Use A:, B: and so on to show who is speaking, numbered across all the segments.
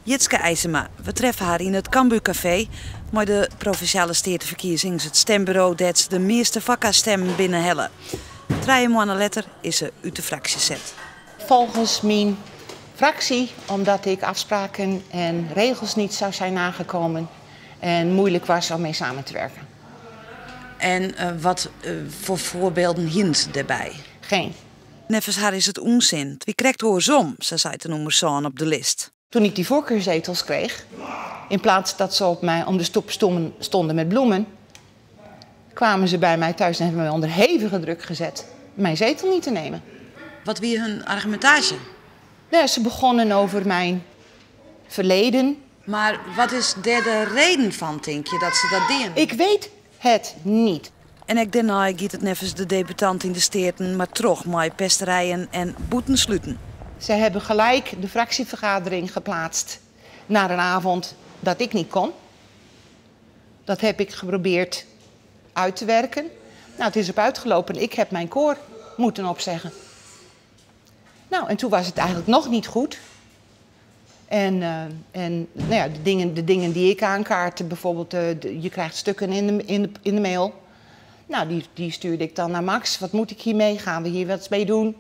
A: Jitske IJsema. We treffe har yn it Cambuur Café mei de provinsjale steateferkiezings, it stemburo dêr't se de measte foarkarstimmen binnenhelle. 3 moanne letter is se út de fraksje set.
B: Volgens mijn fractie, omdat ik afspraken en regels niet zou zijn nagekomen en moeilijk was om mee samen te werken.
A: En wat foar foarbylden hiene se dêrby?
B: Geen.
A: Neffens har is it ûnsin. It wie krekt oarsom, sa seit de nûmer 7 op de list.
B: Toen ik die voorkeurzetels kreeg, in plaats dat ze op mij om de stoep stonden met bloemen, kwamen ze bij mij thuis en hebben mij onder hevige druk gezet mijn zetel niet te nemen.
A: Wat wie hun argumintaasje?
B: Nou, ze begonnen over mijn verleden.
A: Mar wat is dêr de reden fan, tinke je, dat se dat dienen?
B: Ik weet het niet.
A: En ek dêrnei giet it neffens de debutant yn de Steaten mar troch mei pesterijen en bûtensluten.
B: Ze hebben gelijk de fractievergadering geplaatst naar een avond dat ik niet kon. Dat heb ik geprobeerd uit te werken. Nou, het is op uitgelopen. Ik heb mijn koor moeten opzeggen. Nou, en toen was het eigenlijk nog niet goed. En nou ja, de dingen die ik aankaartte, bijvoorbeeld, je krijgt stukken in de mail. Nou, die stuurde ik dan naar Max. Wat moet ik hiermee? Gaan we hier wat mee doen?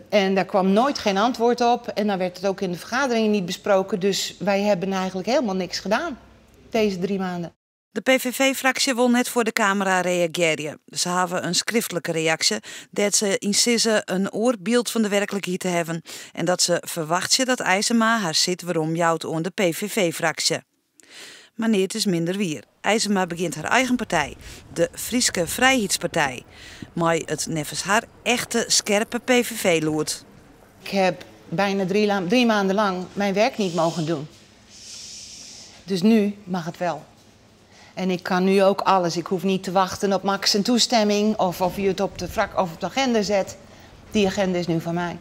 B: En daar kwam nooit geen antwoord op. En dan werd het ook in de vergaderingen niet besproken. Dus wij hebben eigenlijk helemaal niks gedaan deze 3 maanden.
A: De PVV-fraksje wol net foar de kamera reagearje. Se hawwe in skriftlike reaksje dêr't se yn sizze in oar byld fan de werklikheid te hawwen en dat se ferwachtsje dat IJsema har sit werom jout oan de PVV-fraksje. Mar neat is minder wier. IJsema begjint har eigen partij, de Fryske Frijheidspartij, mei it neffens har echte skerpe PVV-lûd.
B: Ik heb bijna 3 maanden lang mijn werk niet mogen doen. Dus nu mag het wel. En ik kan nu ook alles. Ik hoef niet te wachten op Max zijn toestemming of je het op de, frak of op de agenda zet. Die agenda is nu van mij.